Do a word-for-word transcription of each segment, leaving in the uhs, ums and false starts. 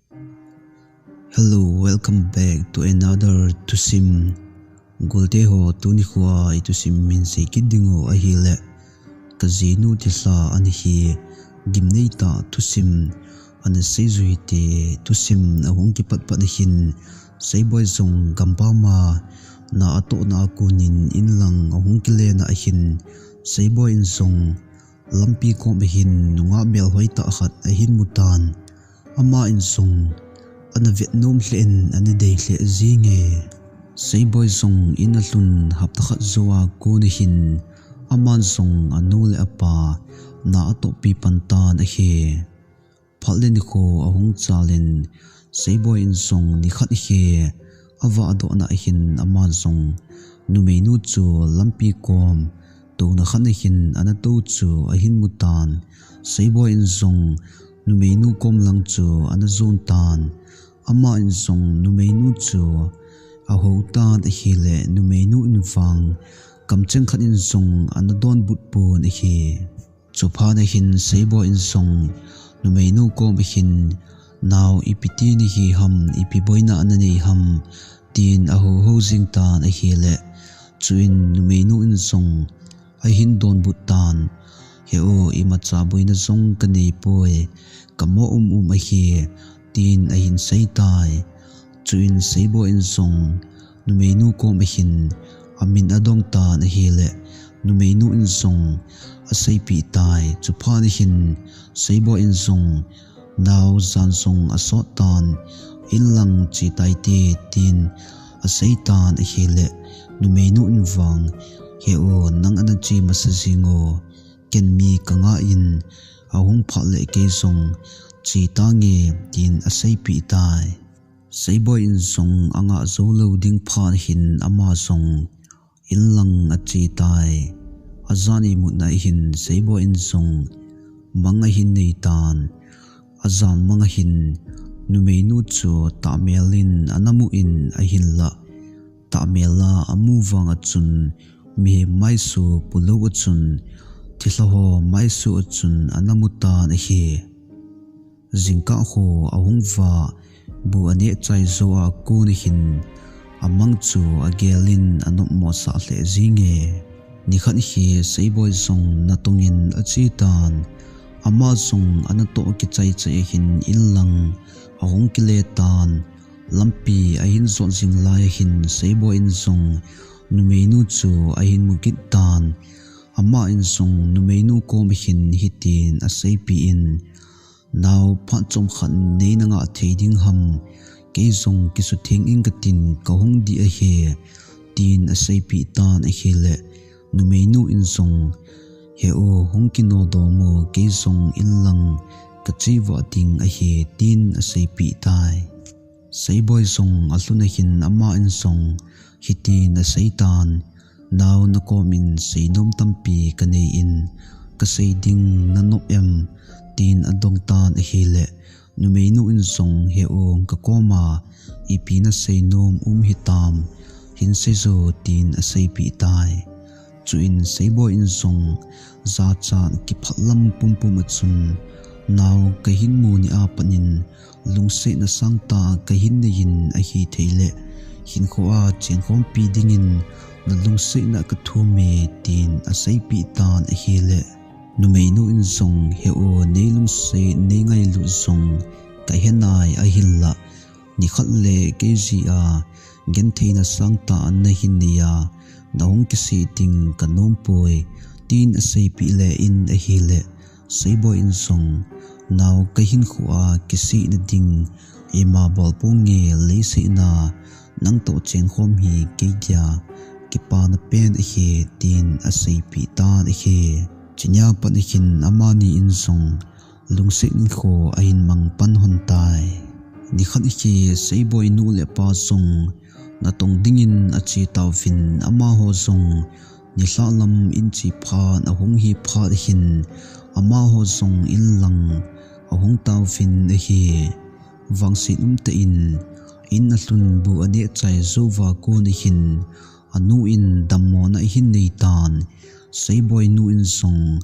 Hello, welcome back to another thusim. Golte ho, tuni khoa i thusim min sei kit ding u ahile, ka jinu thilha ana hi gimnei tah thusim ana sei jui te. Thusim ahung kipat pat ahin, Seiboi jong gampam a na atohna a konin in lang ahung kile na ahin, Seiboi in jong lampi kom ahin nungah melhoi tah khat ahin mu tan. Ama in jong ana vet nom lheh in ana dei lheh jing e. Seiboi jong in alhun hapta khat jou a kon ahin, aman jong anu le apa na atohpi pan tan ahi. Phat le nikho ahung chal in, Seiboi in jong nikhat hi avah doh na ahin, ama jong numeinu chu lampi kom touna khat ahin ana tou chu ahin mu tan. Seiboi in jong numeinu kom lang chu ana jon tan. Ama in jong numeinu chu aho tan ahile, numeinu in vang kamcheng khat in jong ana donbut pon ahi. Chuphat ahin Seiboi in jong numeinu kom ahin, "Nao, ipi ti nahi ham, ipi boina nanei ham?" tin aho ho jing tan ahile, chuin numeinu in jong ahin donbut tan. "He u, imacha boina jong kanei poi, kamo um um ahi," tin ahin sei tai. Chuin Seiboi in jong numeinu kom ahin amin adong tan ahile, numeinu in jong aseipeh tai. Chuphat ahin Seiboi in jong, "Nao, jan jong asot tan, in lang che tai te," tin asei tan ahile, numeinu in vang, "He u, nang ana che masa jing o, ken mi kangah in, ahung phat le kei jong che tange," tin aseipeh tai. Seiboi in jong angah jou lou ding phat ahin ama jong in lang ache tai. Ajan imut na ahin Seiboi in jong mang ahin nei tan. Ajan mang ahin numeinu chu tahmel in ana mu in ahinlah, tahmel a amu vang a chun mihem maisu pulou a chun thilha ho maisu a chun ana mu tan ahi. Jingkah ho ahung vah, bu aneh chai jou a kon ahin amang chu agel in anopmo sah lheh jing e. Nikhat hi Seiboi jong natong in ache tan. Ama jong anatoh kichai chai ahin in lang ahung kile tan. Lampi ahin jot jing lai ahin Seiboi in jong numeinu chu ahin mu kit tan. Ama in jong numeinu kom ahin hitin aseipeh in, "Nao, phat chomkhat nei nangah thei ding ham, kei jong kisutheng ing katin kahung ding ahi," tin aseipeh tan ahile, numeinu in jong, "He u, hung kinodoh mo, kei jong in lang kache vah ding ahi," tin aseipeh tai. Seiboi jong alhun ahin ama in jong hitin asei tan, "Nao, nakom in seinom tampi kanei in, kasei ding nanop em?" tin adong tan ahile, numeinu in jong, "He u, kakom a ipi naseinom um hitam, hin sei jo," tin aseipeh tai. Chuin Seiboi in jong jachat kiphatlam pumpum a chun, "Nao, kahin mu ni a pat in lungsetna sangtah kahin nei in, ahithei le hinkho a chenkhompi dingin nalungsetna kathum e," tin aseipeh tan ahile, numeinu in jong, "He u, neilungset neingailut jong kahe nai ahinlah, nikhat le kei jeh a gentheina sangtah nahin nei a, nahung kisih ding kanom poi," tin aseipeh le in ahile, Seiboi in jong, "Nao, kahinkho a kisihna ding ima bol ponge, leiset a nangtoh chenkhom hi kei dia kipana pen ahi," tin aseipeh tan ahi. Chunia pat ahin amani in jong lungset nikho ahin mang pan lhon tai. Nikhat hi Seiboi nu le pa jong natong dingin ache tauvin, amaho jong nilhah lam in che phat ahung hi phat ahin, amaho jong in lang ahung tauvin ahi. Vangset umtah in in alhun bu aneh chai jou va kon ahin, anu in dammona ahin nei tan, Seiboi nu in jong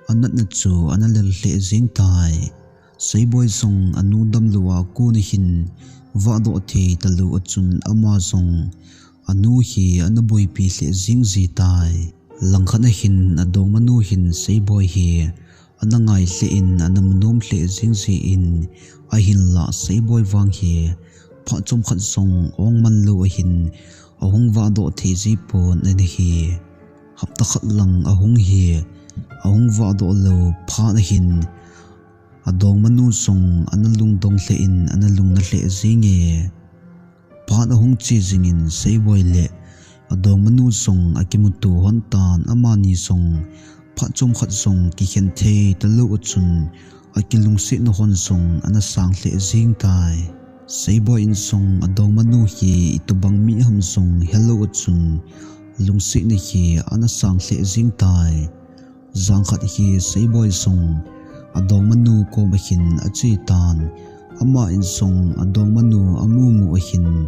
anatna chu ana lel lheh jeng tai. Seiboi jong anu damlou a kon ahin vahdoh thei talou achun ama jong anu hi ana boipi lheh jing jitai. Langkhat ahin adongmanu hin Seiboi hi ana ngai lheh in ana munom lheh jing jin, ahinlah Seiboi vang hi phat chomkhat jong ong manlou ahin ahung vahdoh thei jipon ana hi. Hapta khat lang ahung hi, ahung vahdoh lou phat ahin adongmanu jong ana lungdong lheh in ana lungna lheh jinge. Phat ahung che jingin Seiboi le adongmanu jong akimuto hon tan, amani jong phat chomkhat jong kikhen thei talou achun akilungsetna hon jong ana sang lheh jing tai. Seiboi in jong adongmanu hi itobang mi ham jong helou achun lungsetna hi ana sang lheh jing tai. Jangkhat hi Seiboi jong adongmanu kom ahin ache tan, ama in jong adongmanu amumu ahin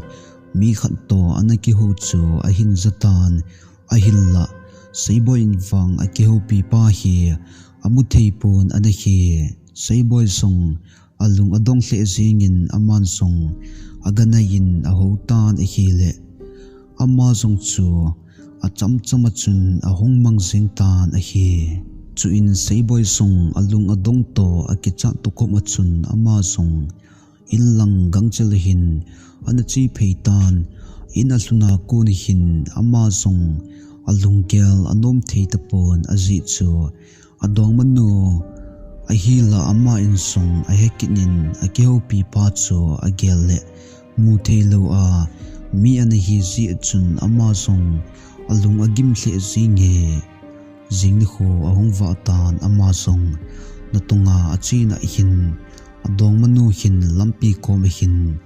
mi khat toh ana kihou chu ahin jatan, ahinlah Seiboi in vang akihoupi pa hi amu thei pon ana hi. Seiboi jong alung adong lheh jingin aman jong aganai in ahou tan ahile, ama jong chu achamcham achun ahung mang jing tan ahi. Chuin Seiboi jong alung adong toh akichat toh kom achun ama jong inlang gangchel ahin ana che phei tan, in alhun a kon ahin ama jong alunggel anom thei tapon, ajeh chu adongmanu ahinlah ama in jong ahe kit in akihoupi pa chu agel le mu theilou a mi ana hi jeh achun ama jong alung agim lheh jinge. Jing nikho ahung vah tan, ama jong natonga achena ahin adongmanu hin lampi kom ahin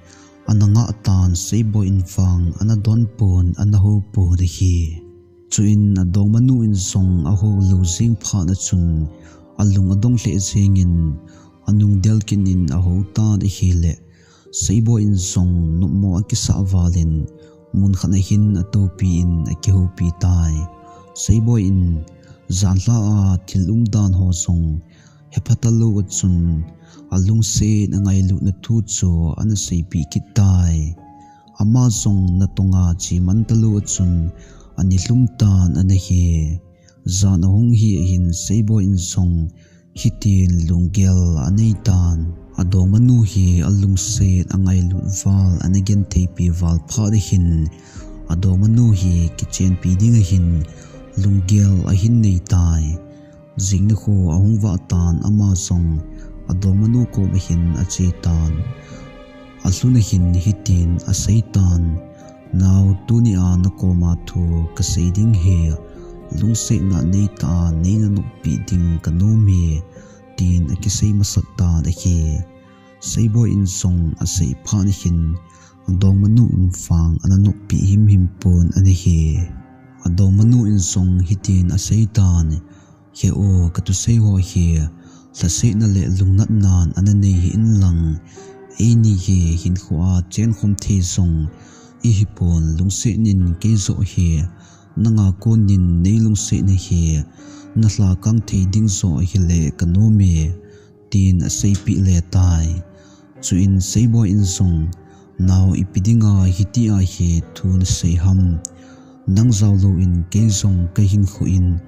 ana ngah tan, Seiboi in vang ana donpon ana houpon ahi. Chuin adongmanu in jong ahou lou jing phat achun alung adong lheh jingin anung del kit in ahou tan ahile, Seiboi in jong nopmo akisah val in mun khat ahin atoupi in akihoupi tai. Seiboi in janhi a thil umdan ho jong hepha talou achun alungset angailutna thu chu ana seipeh kit tai. Ama jong natonga cheman talou achun ani lhum tan ana hi. Jan ahung hi ahin Seiboi in jong hitin lunggel anei tan. Adongmanu hi alungset angailut val ana gentheipi val phat ahin adongmanu hi kichenpi ding ahin lunggel ahin nei tai. Jing nikho ahung vah tan, ama jong adongmanu kom ahin ache tan. Alhun ahin hitin asei tan, Nao, tunia nakoma thu kasei ding hi lungsetna neitah a neina noppeh ding kanom e, tin akisei masat tan ahi. Seiboi in jong asei phat ahin adongmanu in vang ana noppeh himhim pon ana hi. Adongmanu in jong hitin asei tan, He o, kathusei ho hi lhasetna le lungnatnan ana nei hih in lang, eini hi hinkhoa chenkhom thei jong ihipon, lungset in keijoh hi nanga konin neilungsetna hi nalhakang thei ding joh hile kanom e, tin aseipeh le tai. Chuin Seiboi in jong, Nao, ipi dinga hitia hi thu nasei ham? Nang jaolouvin kei jong kahinkho in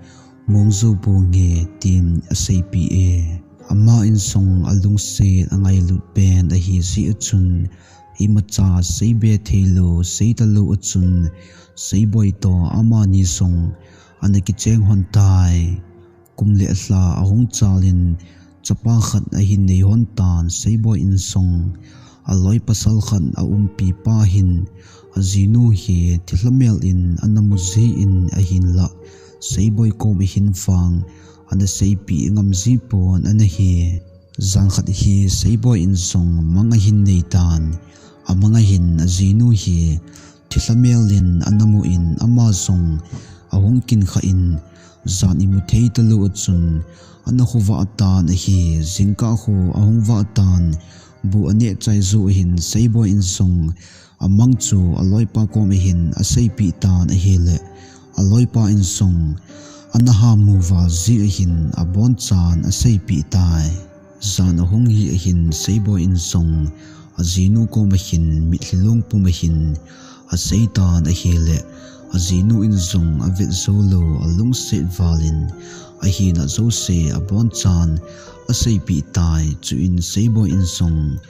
mong jou ponge, tin aseipeh e. Ama in jong alungset angailut pen ahi jeh achun imacha seibe theilou, sei talou achun Seiboi toh amani jong ana kicheng hon tai. Kum le lha ahung chalin chapa khat ahin nei hon tan, Seiboi in jong aloi pasal khat aumpi pa hin ajinu hi thilha mel in ana mu jin ahinlah Seiboi kom ahin vang ana seipeh ngam jipon ana hi. Jan khat hi Seiboi in jong mang ahin nei tan, amang ahin ajinu hi thilha mel in ana mu in ama jong ahung kinkha in jan imu thei talou achun ana khovah tan ahi. Jingkah kho ahung vah tan, bu aneh chai joh ahin Seiboi in jong amang chu aloipa kom ahin aseipeh tan ahile, aloipa in jong ana hamu val jeh ahin abonchan aseipeh tai. Jan ahung hi ahin Seiboi in jong ajinu koma hin mitlhi lungpum ahin aseitan ahile, ajinu in jong avet jou lou alungset val in ahina jouse abonchan aseipeh tai. Chuin Seiboi in jong,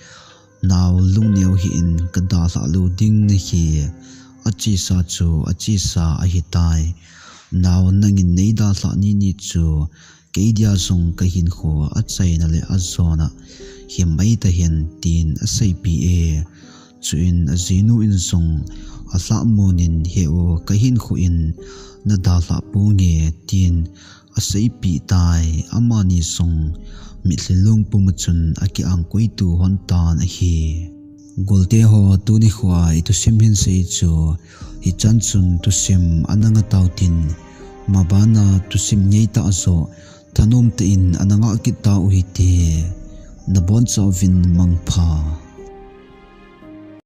Nao lungneo hih in, kadalhah lou ding nahi. Achesa chu achesa ahitai. Nao, nangin neidalhah nini chu keidia jong kahinkho achaina le ajona himai tahen, tin aseipeh e. Chuin ajinu in jong alhahmun in, He-o, kahinkho in nadalhah ponge, tin aseipeh tai. Amani jong mitlhi lungpum a chun akiangkoitu lhon tan ahi. Golteho, tunikhoa ithusim hinsei chu hichan chun thusim ana ngatau tin, mabana thusim ngeitah joh thanom tah in ana ngah kit tau hite. Nabonchauvin mangpha.